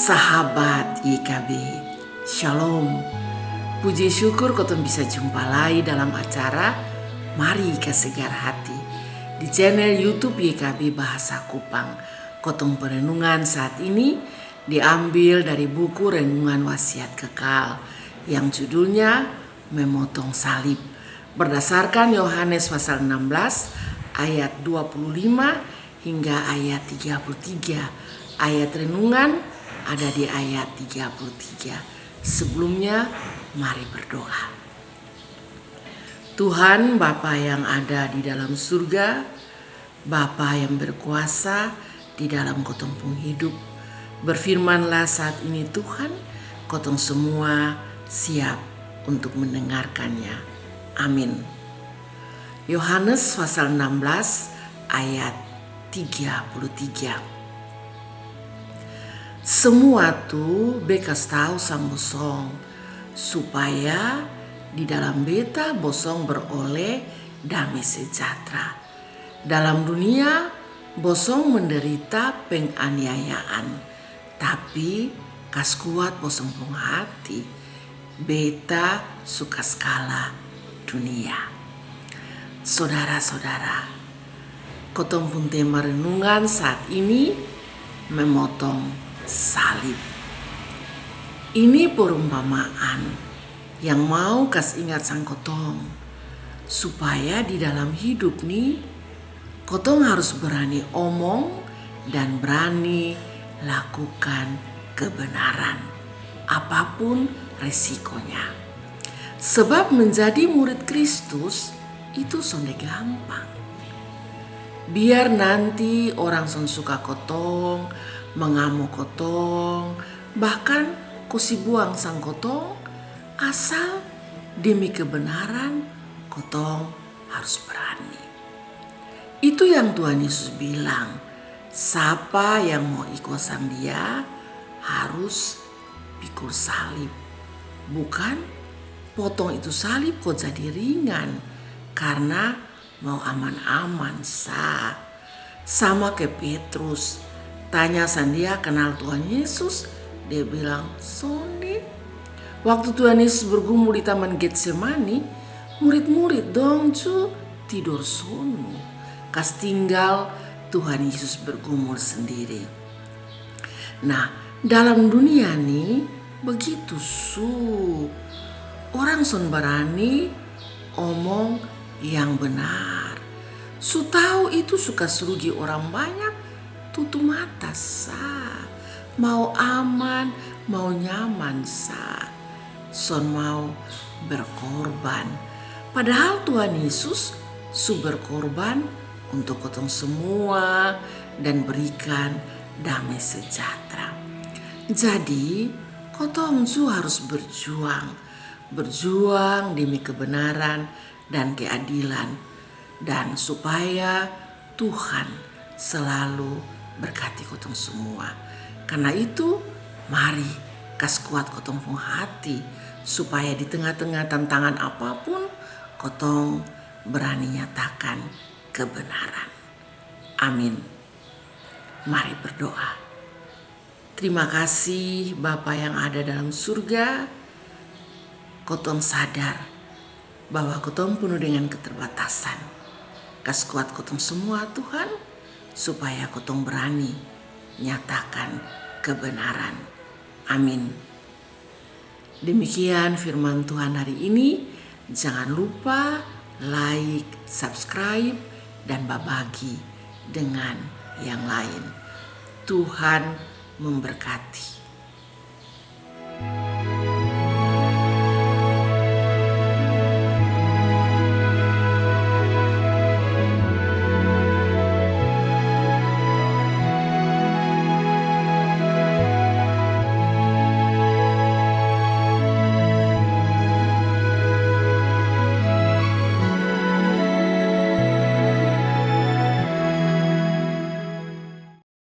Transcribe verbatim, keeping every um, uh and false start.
Sahabat Y K B, Shalom. Puji syukur kotong bisa jumpa lai dalam acara Mari Kasegar Hati di channel YouTube Y K B Bahasa Kupang. Kotong perenungan saat ini diambil dari buku Renungan Wasiat Kekal yang judulnya Memotong Salib. Berdasarkan Yohanes pasal enam belas ayat dua puluh lima hingga ayat tiga puluh tiga. Ayat renungan ada di ayat tiga puluh tiga. Sebelumnya, mari berdoa. Tuhan, Bapa yang ada di dalam surga, Bapa yang berkuasa di dalam kotong pung hidup, berfirmanlah saat ini Tuhan, kotong semua siap untuk mendengarkannya. Amin. Yohanes pasal enam belas ayat tiga puluh tiga. Semua tu be kas tau sang bosong, supaya di dalam beta bosong beroleh dame sejahtera. Dalam dunia bosong menderita penganiayaan, tapi kas kuat bosong pung hati. Beta su kas kala dunia. Sodara-sodara, kotong pung tema renungan saat ini memotong salib. Ini perumpamaan yang mau kas ingat sang kotong, supaya di dalam hidup ni kotong harus berani omong dan berani lakukan kebenaran, apapun resikonya. Sebab menjadi murid Kristus itu sonde gampang. Biar nanti orang son suka kotong, mengamo kotong, bahkan kosi buang sang kotong, asal demi kebenaran kotong harus berani. Itu yang Tuhan Yesus bilang, sapa yang mau iko sang Dia harus pikul salib. Bukan potong itu salib ko jadi ringan karena mau aman-aman sa. Sama ke Petrus, tanya sang dia kenal Tuhan Yesus, dia bilang sonde. Waktu Tuhan Yesus bergumul di Taman Getsemani, murid-murid dong ju tidor sonu, kas tinggal Tuhan Yesus bergumul sendiri. Nah, dalam dunia ni begitu su. Orang son barani omong yang benar. Su tau itu su kas rugi orang banyak, tutu mata sa. Mau aman, mau nyaman sa. Son mau berkorban. Padahal Tuhan Yesus su berkorban untuk kotong semua dan berikan dame sejahtera. Jadi, kotong ju harus berjuang. Berjuang demi kebenaran dan keadilan. Dan supaya Tuhan selalu berkati kotong semua. Karena itu, mari kas kuat kotong pung hati, supaya di tengah-tengah tantangan apapun, kotong berani nyatakan kebenaran. Amin. Mari berdoa. Terima kasih Bapa yang ada dalam surga, kotong sadar bahwa kotong penuh dengan keterbatasan. Kas kuat kotong semua Tuhan, supaya kotong berani nyatakan kebenaran. Amin. Demikian firman Tuhan hari ini. Jangan lupa like, subscribe, dan babagi dengan yang lain. Tuhan memberkati.